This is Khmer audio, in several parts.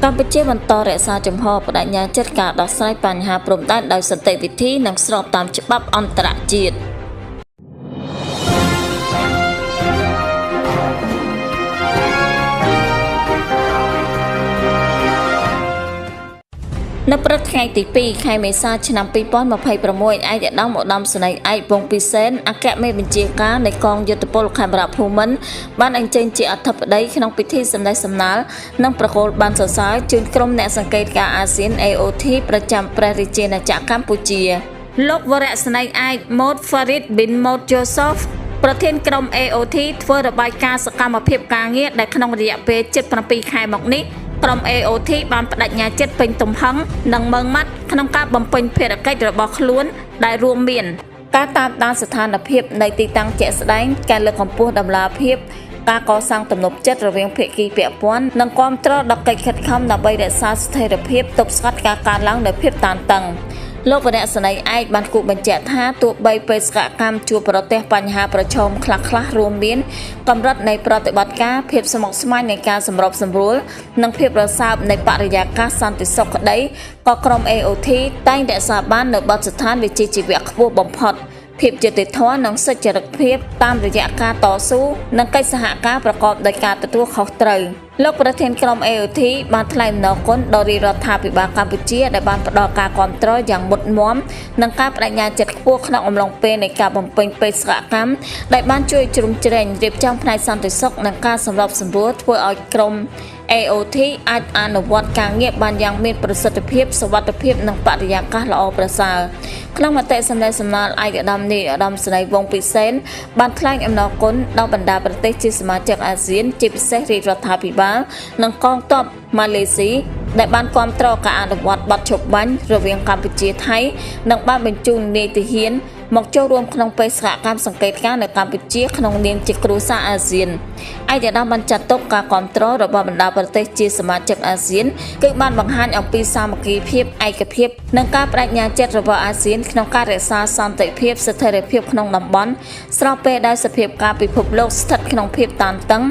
កម្ពុជាបន្តរក្សាជំហរបដិញ្ញាចិត្តការដោះស្រាយបញ្ហាព្រំដែនដោយសន្តិវិធីនិងស្របតាមច្បាប់អន្តរជាតិ។ នៅព្រឹកថ្ងៃទី2ខែមេសាឆ្នាំ2026ឯកឧត្តមឧត្តមសេនីយ៍ឯកវង្សពិសេនអគ្គមេបញ្ជាការនៃកងយោធពលខេមរៈភូមិន្ទបានអញ្ជើញជាអធិបតីក្នុងពិធីសម្ដែងសម្ដាលនិងប្រគល់បានសរសើរជូនក្រុមអ្នកសង្កេតការណ៍អាស៊ាន AOT ប្រចាំព្រះរាជាណាចក្រកម្ពុជា។ លោកវរៈសេនីយ៍ឯកម៉ូតហ្វារីតប៊ីនម៉ូតយូសូហ្វប្រធានក្រុម AOT ធ្វើរបាយការណ៍សកម្មភាពការងារដែលក្នុងរយៈពេល77ខែមកនេះក្រុម AOT បានបដិញ្ញាចិត្តពេញទំហឹងនិងម៉ឺងម៉ាត់ក្នុងការបំពេញភារកិច្ចរបស់ខ្លួនដែលរួមមានការតាមដានស្ថានភាពនៃទីតាំងជាក់ស្ដែងការលើកកម្ពស់តម្លាភាពការកសាងទំនុកចិត្តរវាងភាគីពាក់ព័ន្ធនិងគាំទ្រដល់កិច្ចខិតខំដើម្បីរក្សាស្ថិរភាពទប់ស្កាត់ការកើនឡើងនៃភាពតានតឹង។ លោកវរៈសេនីយ៍ឯកបានគូបញ្ជាក់ថាទោះបីបេសកកម្មជួបប្រទះបញ្ហាប្រឈមខ្លះៗរួមមានកម្រិតនៃប្រតិបត្តិការភាពស្មុគស្មាញនៃការសម្របសម្រួលនិងភាពរសើបនៃបរិយាកាសសន្តិសុខក្តីក៏ក្រុម AOT តែងរក្សាបាននូវបទដ្ឋានវិជ្ជាជីវៈខ្ពស់បំផុតភាពយុត្តិធម៌និងសុចរិតភាពតាមរយៈការតស៊ូនិងកិច្ចសហការប្រកបដោយការទទួលខុសត្រូវ។ លោកប្រធានក្រុម AOT បានថ្លែងអំណរគុណដល់រាជរដ្ឋាភិបាលកម្ពុជាដែលបានផ្ដល់ការគាំទ្រយ៉ាងមុតមាំនិងការបដិញ្ញាចិត្តខ្ពស់ក្នុងអំឡុងពេលនៃការបំពេញបេសកកម្មដែលបានជួយជ្រោមជ្រែងរៀបចំផ្នែកសន្តិសុខនិងការសម្របសម្រួលធ្វើឲ្យក្រុម AOT អាចអនុវត្តការងារបានយ៉ាងមានប្រសិទ្ធភាពសុវត្ថិភាពនិងបរិយាកាសល្អប្រសើរ។ ក្នុងមតិសម្ដែងសម្ដាលឯកឧត្តមនាយឧត្តមសេនីយ៍វង្សពិសេនបានថ្លែងអំណរគុណដល់បណ្ដាប្រទេសជាសមាជិកអាស៊ានជាពិសេសរាជរដ្ឋាភិបាលនិងកងទ័ពម៉ាឡេស៊ីដែលបានគាំទ្រការអនុវត្តបទឈប់បាញ់រវាងកម្ពុជាថៃនិងបានបញ្ជូននាយទាហានមកចូលរួមក្នុងបេសកកម្មសង្កេតការណ៍នៅកម្ពុជាក្នុងនាមជាគ្រួសារអាស៊ាន។ ឯកឧត្តមបានចាត់ទុកការគាំទ្ររបស់បណ្ដាប្រទេសជាសមាជិកអាស៊ានគឺបានបង្ហាញអំពីសាមគ្គីភាពឯកភាពនិងការបដិញ្ញាចិត្តរបស់អាស៊ានក្នុងការរក្សាសន្តិភាពស្ថិរភាពក្នុងតំបន់ស្របពេលដែលសភាពការពិភពលោកស្ថិតក្នុងភាពតានតឹង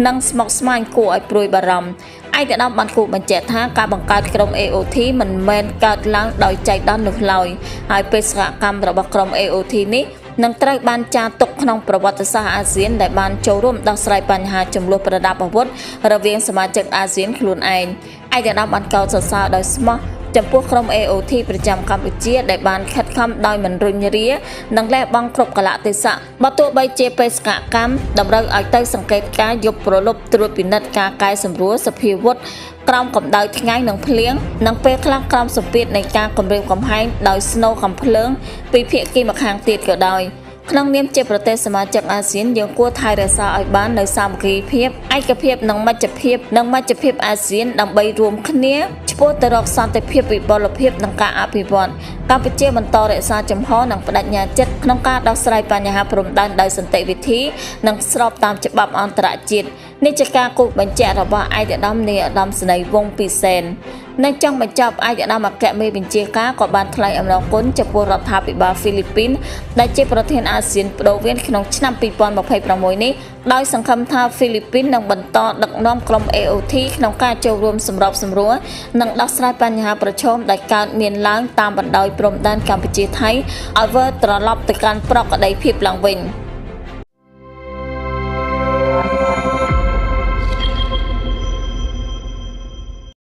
និងស្មុគស្មាញគួរឲ្យព្រួយបារម្ភ។ ឯកឧត្តមបានគូបញ្ជាក់ថាការបង្កើតក្រុម AOT មិនមែនកើតឡើងដោយចៃដន្យនោះឡើយហើយបេសកកម្មរបស់ក្រុម AOT នេះនឹងត្រូវបានចារទុកក្នុងប្រវត្តិសាស្ត្រអាស៊ានដែលបានចូលរួមដោះស្រាយបញ្ហាជម្លោះប្រដាប់អាវុធរវាងសមាជិកអាស៊ានខ្លួនឯង។ ឯកឧត្តមបានកោតសរសើរដោយស្មោះចំពោះក្រុម AOT ប្រចាំកម្ពុជាដែលបានខិតខំដោយមិនរុញរានិងលះបង់គ្រប់កាលៈទេសៈបើទោះបីជាបេសកកម្មតម្រូវឲ្យទៅសង្កេតការយប់ប្រលប់ត្រួតពិនិត្យការកែសម្រួលសភាវុធក្រោមកម្ដៅថ្ងៃនិងភ្លៀងនិងពេលខ្លះក្រោមសម្ពាធនៃការគំរាមកំហែងដោយស្នូកំភ្លើងពីភាគីម្ខាងទៀតក៏ដោយ។ ក្នុងនាមជាប្រទេសសមាជិកអាស៊ានយើងគួរថែរក្សាឲ្យបាននូវសាមគ្គីភាពឯកភាពនិងមជ្ឈភាពនិងមជ្ឈភាពអាស៊ានដើម្បីរួមគ្នាឆ្ពោះទៅរកសន្តិភាពវិបុលភាពនិងការអភិវឌ្ឍ។ កម្ពុជាបន្តរក្សាជំហរនិងបដិញ្ញាចិត្តក្នុងការដោះស្រាយបញ្ហាព្រំដែនដោយសន្តិវិធីនិងស្របតាមច្បាប់អន្តរជាតិនេះជាការគូសបញ្ជាក់របស់ឯកឧត្តមនាយឧត្តមសេនីយ៍វង្សពិសេន។ នៅចុងបញ្ចប់ឯកឧត្តមអគ្គមេបញ្ជាការក៏បានថ្លែងអំណរគុណចំពោះរដ្ឋាភិបាលហ្វីលីពីនដែលជាប្រធានអាស៊ានប្តូរវេនក្នុងឆ្នាំ2026នេះដោយសង្ឃឹមថាហ្វីលីពីននឹងបន្តដឹកនាំក្រុម AOT ក្នុងការចូលរួមសម្របសម្រួលនិងដោះស្រាយបញ្ហាប្រឈមដែលកើតមានឡើងតាមបណ្ដោយព្រំដែនកម្ពុជាថៃឲ្យវិលត្រឡប់ទៅកាន់ប្រក្រតីភាពឡើងវិញ។